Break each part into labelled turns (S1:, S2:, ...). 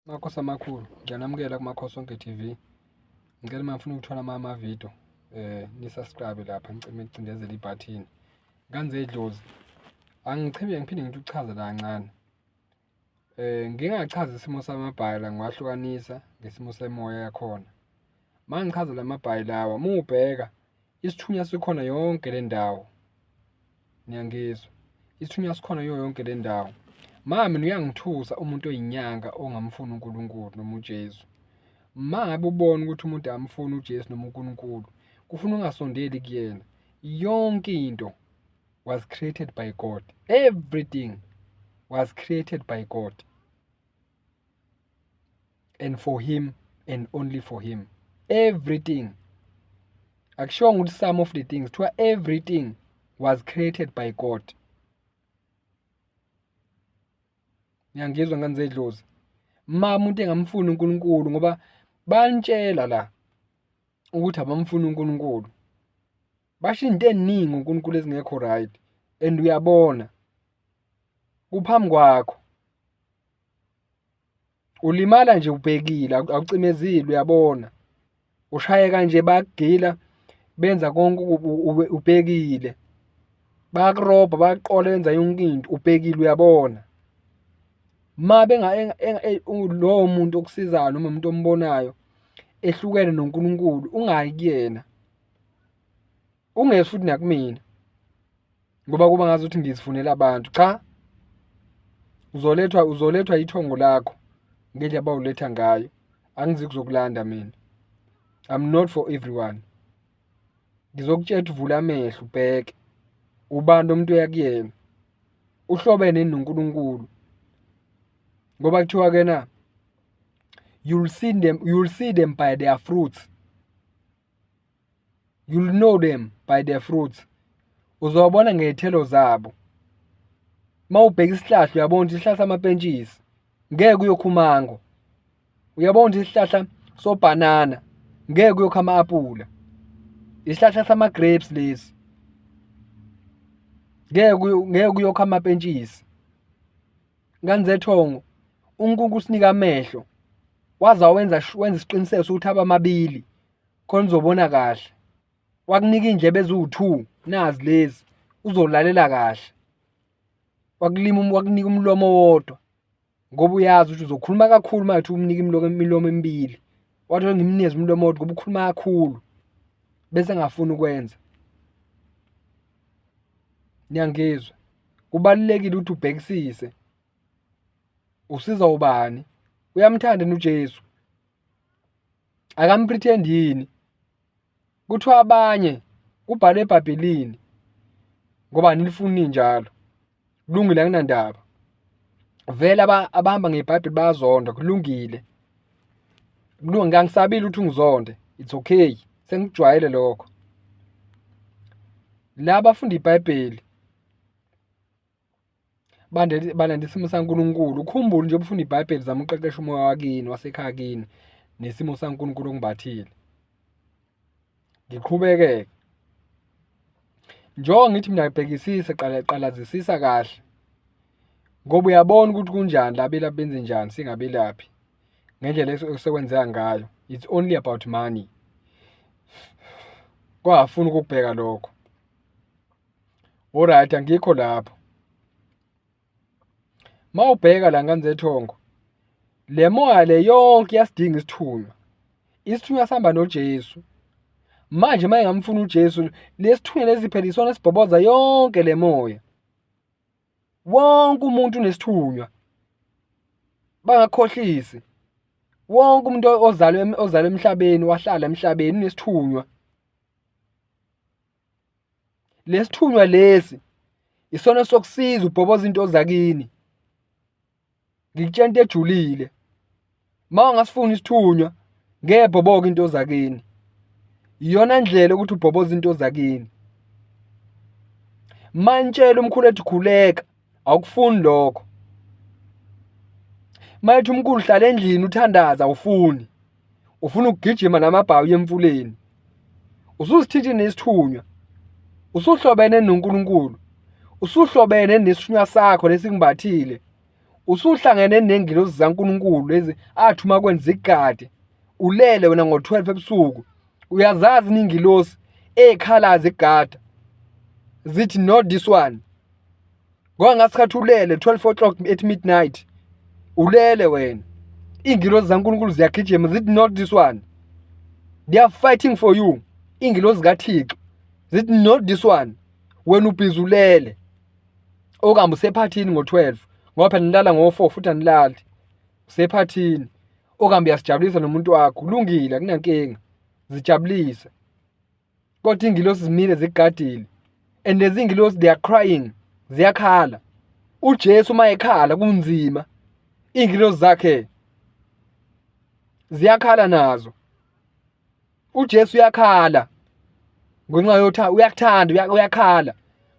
S1: Makhosi amakhulu, ngiyanamukela kuMakhosi Onke TV. Ngicela uma nifuna ukuthola amavidiyo ni-subscribe lapha, nicime nicindezele ibhathini. Ngane zedlozi, angichibe ngiphinde ngithi ukuchaza la kancane. Ngingachaza isimo samabhayi la ngiwahlukanisa ngesimo semoya yakhona. Uma ngichaza la mabhayi lawa, uma ubheka isithunywa sikhona yonke le ndawo. Niyangizwa? Isithunywa sikhona kuyo yonke le ndawo. Ma mina uyangithusa umuntu oyinyanga ongamfuni uNkulunkulu noma uJesu. Ma ngabe ubona ukuthi umuntu amfuni uJesu noma uNkulunkulu, kufuna ungasondeli kuyena. Yonke into was created by God. Everything was created by God. And for him and only for him. Everything. Akushiwo ukuthi some of the things, kuthiwa everything was created by God. Ngiyangizwa ngane zedlozi. Ma umuntu engamfuni uNkulunkulu ngoba banitshela la ukuthi abamfuni uNkulunkulu. Basho into eningi uNkulunkulu ezingekho right and uyabona kuphambi kwakho. Ulimala nje ubhekile awucimezile uyabona. Ushayeka nje bayakugila benza konke ubhekile. Bayakurobha bayakuqola benza yonke into ubhekile uyabona. Ma lowo muntu okusizayo noma umuntu ombonayo ehlukene noNkulunkulu ungayi kuyena. Ungezi futhi nakumina ngoba kuba ngazuthi ngizifunela abantu. Cha, uzolethwa ithongo lakho ngendlela abawuletha ngayo. Angizi kuzokulanda mina. I'm not for everyone. Ngizokutshela ukuthi vula amehlo ubheke ubani lo muntu oya kuyena. Uhlobene yini noNkulunkulu? Ngoba kuthiwa ke na you'll see them by their fruits. You'll know them by their fruits. Uzobona ngey'thelo zabo. Uma ubheka isihlahla uyabona ukuthi isihlahla samapentshisi ngeke kuyokha umango. Uyabona ukuthi isihlahla sobhanana ngeke kuyokha ama-apula. Isihlahla sama-grapes lesi ngeke kuyokha amapentshisi. Ngane zethongo, uNkulunkulu usinika amehlo waze wawenza wenza isiqiniseko sokuthi abe amabili khona uzobona kahle. Wakunika iy'ndlebe eziwu-two nazi lezi uzolalela kahle. Wakulima wakunika umlomo owodwa ngoba uyazi ukuthi uzokhuluma kakhulu uma kuthi umnika imilomo emibili. Wathi ngimnikeze umlomo owodwa ngoba ukhuluma kakhulu bese engafuni ukwenza. Niyangizwa? Kubalulekile ukuthi ubhekisise usiza ubani, uyamthanda yini uJesu? Akampretend yini? Kuthiwa abanye kubhalwe eBhayibhelini ngoba anilifuni njalo. Kulungile anginandaba. Vele abahamba ngeBhayibheli bayazondwa, kulungile. Kulungile angisabile ukuthi ungizonde. It's okay. Sengikujwayele lokho. Laba abafunda iBhayibheli balanda isimo saNkulunkulu. Ukhumbule nje ufunda iBhayibheli zama uqeqesha umoya wakini wasekhaya kini nesimo saNkulunkulu okumbathile. Ngiqhubeke-ke. Njengoba ngithi mina bhekisisa qala qalazisisa kahle ngoba uyabona ukuthi kunjani la belaphi benze njani singabelaphi ngendlela esekwenzeka ngayo. It's only about money. Kwafuna ukukubheka lokho. Alright, angikho lapho. Uma ubheka la ngane zethongo, le moya le yonke iyasidinga isithunywa. Isithunywa sihamba noJesu. Manje uma engamfuni uJesu, lesithunywa lesi phela isona esibhoboza yonke le moya. Wonke umuntu unesithunywa. Bangakhohlisi. Wonke umuntu ozalwe emhlabeni wahlala emhlabeni unesithunywa. Lesithunywa lesi isona sokusiza ubhoboza into zakini. Ngikutshela into ejulile. Uma ungasifuni isithunywa ngeke bhoboke into zakini. Iyona ndlela ukuthi ubhoboze into zakini. Mantshela umkhulu ethi khuleka awukufuni lokho. Mayethi umkhulu hlala endlini uthandaza awufuni. Ufuna ukugijima namabhawu uye emfuleni. Usuzithintile nesithunywa. Usuhlobene noNkulunkulu. Usuhlobene nesithunywa sakho lesikumbathile. Usuhlangene nengilozi zaNkulunkulu lezi athuma kwenza igadi. Ulele wena ngo-12 ebusuku. Uyazazi ingilosi ey'khalayo zigada. Zithi not this one. Ngoba ngasikhathi ulele 12 o'clock at midnight. Ulele wena. Iy'ngilozi zaNkulunkulu ziyagijima zithi not this one. They are fighting for you. Iy'ngilozi zikaThixo zithi not this one. Wena ubhizi ulele. Okanye usephathini ngo-12 ngoba phela nilala ngo-4 futhi anilali. Usephathini. Okanye uyasijabulisa nomuntu wakho. Kulungile, akunankinga. Zijabulise. Kodwa iy'ngilosi zimile zikugadile. And lezi iy'ngilosi they are crying. Ziyakhala. UJesu uma ekhala kunzima. Iy'ngilosi zakhe ziyakhala nazo. UJesu uyakhala ngenxa yokuthi uyakuthanda, uyakhala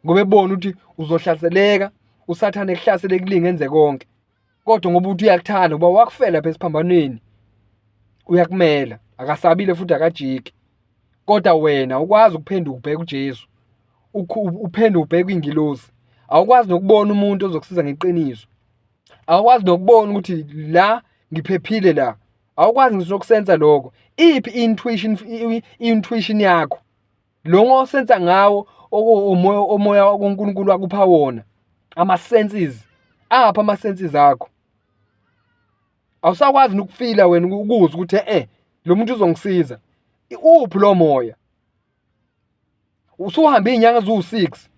S1: ngoba ebona ukuthi uzohlaseleka, uSathane ekuhlasele kulinge enze konke. Kodwa ngoba uthi uyakuthanda ngoba wakufela lapha esiphambanweni, uyakumela, akasabile futhi akajiki. Kodwa wena awukwazi ukuphenduka ubheke uJesu, uphenduke ubheke iy'ngilosi. Awukwazi nokubona umuntu ozokusiza ngeqiniso. Awukwazi nokubona ukuthi la ngiphephile la. Awukwazi ngisho nokusensa lokho. Iphi i-intuition, i-intuition yakho? Lo ngosensa ngawo omoya, omoya kaNkulunkulu akupha wona. Ama-senses. Aphi ama-senses akho? Awusakwazi nokufila wena ukuzwa ukuthi lo muntu uzongisiza. Uphi lo moya? Usuhambe iy'nyanga eziwu-6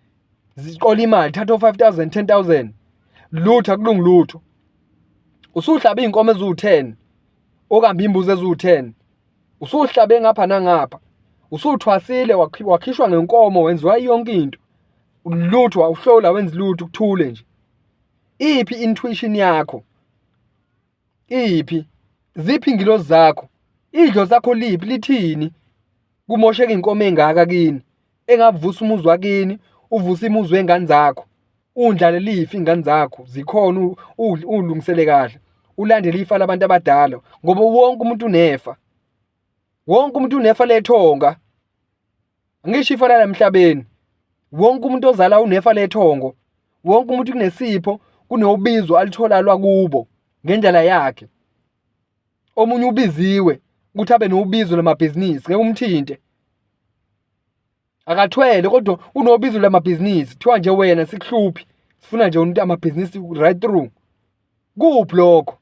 S1: ziqola imali, thatha o-5 000, 10 000. Lutho, akulungi lutho. Usuhlabe iy'nkomo eziwu-10 okanye iy'mbuzi eziwu-10. Usuhlabe ngapha nangapha. Usuthwasile, wakhishwa ngenkomo, wenziwa yonke into. Lutho, awuhlola wenza lutho, kuthule nje. Iphi intuition yakho? Iphi? Ziphi ingilozi zakho? Idlozi lakho liphi? Lithini? Kumosheka inkomo engaka kini engavusa umuzi wakini, uvuse umuzi wengane zakho. Undlalele ifa ingane zakho zikhona, ulungisele kahle. Ulandele ifa labantu abadala ngoba wonke umuntu unefa. Wonke umuntu unefa lethonga. Angisho ifa lala emhlabeni. Wonke umuntu ozala unefa lethongo. Wonke umuntu kunesipho, kunobizo alithola lwakubo ngendlela yakhe. Omunye ubiziwe ukuthi abe nobizo lamabhizinisi, ngeke umthinte. Akathwele kodwa unobizo lamabhizinisi. Kuthiwa nje wena sikuhluphi. Sifuna nje umuntu amabhizinisi right through. Kuphi lokho?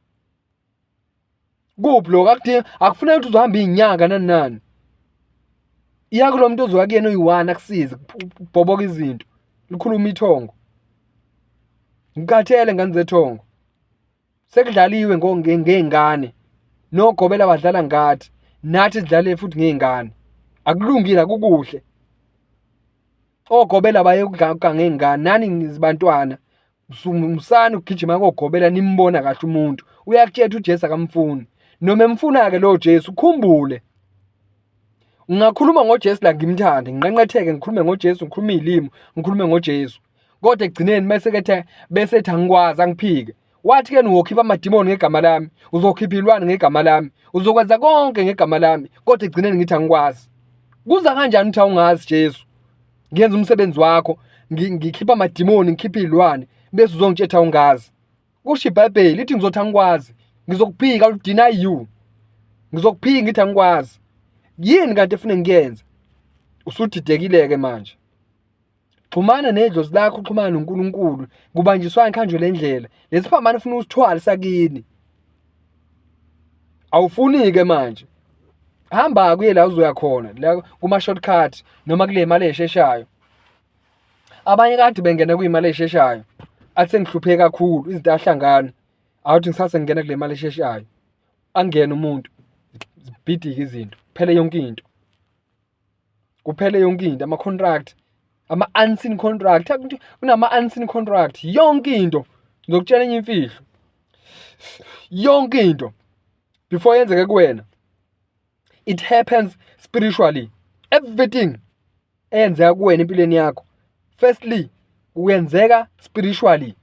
S1: Kuphi lokho? Akudingi, akufuneki ukuthi uzohamba iy'nyanga nani nani. Iya kulo muntu ozoya kuyena oyi-one akusize kubhoboka izinto. Likhuluma ithongo. Ngikhathele ngane zethongo. Sekudlaliwe ngey'ngane. Nogobela badlala ngathi. Nathi sidlale futhi ngey'ngane. Akulungile, akukuhle. Ogobela baye ukuganga ngey'ngane. Nani bantwana musani ukugijima kogobela nimbona kahle umuntu. Uyakutshela uJesu akamfuni. Noma emfuna-ke lowo Jesu, ukhumbule. Ngingakhuluma ngoJesu la ngimthande, nginqenqetheke ngikhulume ngoJesu, ngikhulume iy'limi, ngikhulume ngoJesu. Kodwa ekugcineni mase kethe bese ethi angikwazi, angiphike. Wathi ke uzokhipha amadimoni ngegama lami, uzokhipha ilwane ngegama lami, uzokwenza konke ngegama lami, kodwa ekugcineni ngithi angikwazi. Kuza kanjani ukuthi awungazi Jesu? Ngiyenza umsebenzi wakho, ngikhipha amadimoni, ngikhipha iy'lwane, bese uzongitshetha awungazi. Kusho iBhayibheli lithi ngizothi angikwazi, ngizokuphika, I will deny you. Ngizokuphika ngithi angikwazi. Yini kanti efune ngiyenze? Usudidekile-ke manje. Xhumana nedlozi lakho, uxhumana noNkulunkulu, kubanjiswana kuhanjwe le ndlela. Lesiphambano ufuna usithwale sakini. Awufuni-ke manje. Hamba kuye la uzoya khona, la kuma shortcut noma kule mali esheshayo. Abanye kade bengena kuyimali esheshayo. Athi sengihlupheke kakhulu, izinto ahlangana. Awuthi ngisase ngingena kule mali esheshayo. Angene umuntu, zibhidike izinto, kuphele yonke into. Kuphele yonke into, ama-contract, ama-unseen contract, kunama-unseen contract, yonke into. Ngizokutshela enye imfihlo. Yonke into before yenzeke kuwena, it happens spiritually. Everything eyenzeka kuwena empilweni yakho, firstly kuyenzeka spiritually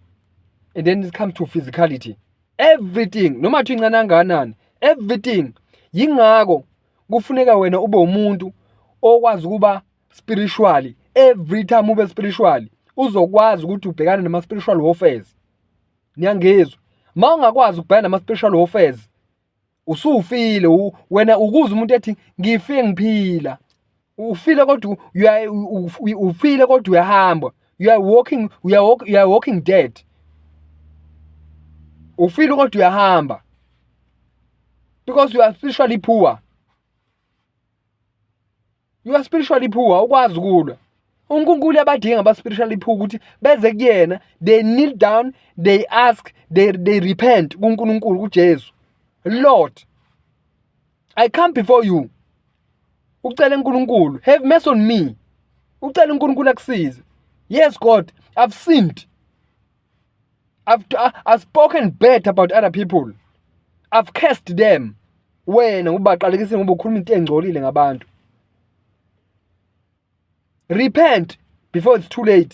S1: and then it comes to physicality. Everything, noma thi incane kangakanani, everything. Yingakho kufuneka wena ube umuntu okwazi ukuba spiritually. Every time ube spiritually, uzokwazi ukuthi ubhekane nama spiritual warfares. Niyangizwa? Ma ungakwazi ukubhekana nama-spiritual warfares, usufile wena. Ukuze umuntu ethi ngifike ngiphila, ufile, kodwa ufile, kodwa uyahamba. You are walking, you are walking dead. Ufile kodwa uyahamba because you are spiritually poor. You are spiritually poor. Ukwazi ukulwa, uNkulunkulu uyabadinga aba-spiritually poor ukuthi beze kuyena. They kneel down, they ask, they repent kuNkulunkulu, kuJesu. "Lord, I come before you." Ucela uNkulunkulu, "Have mercy on me." Ucela uNkulunkulu akusize. "Yes God, I've sinned. I've spoken bad about other people. I've cursed them." Wena ubaqalekisile ngoba ukhuluma into engcolile ngabantu. Repent before it's too late.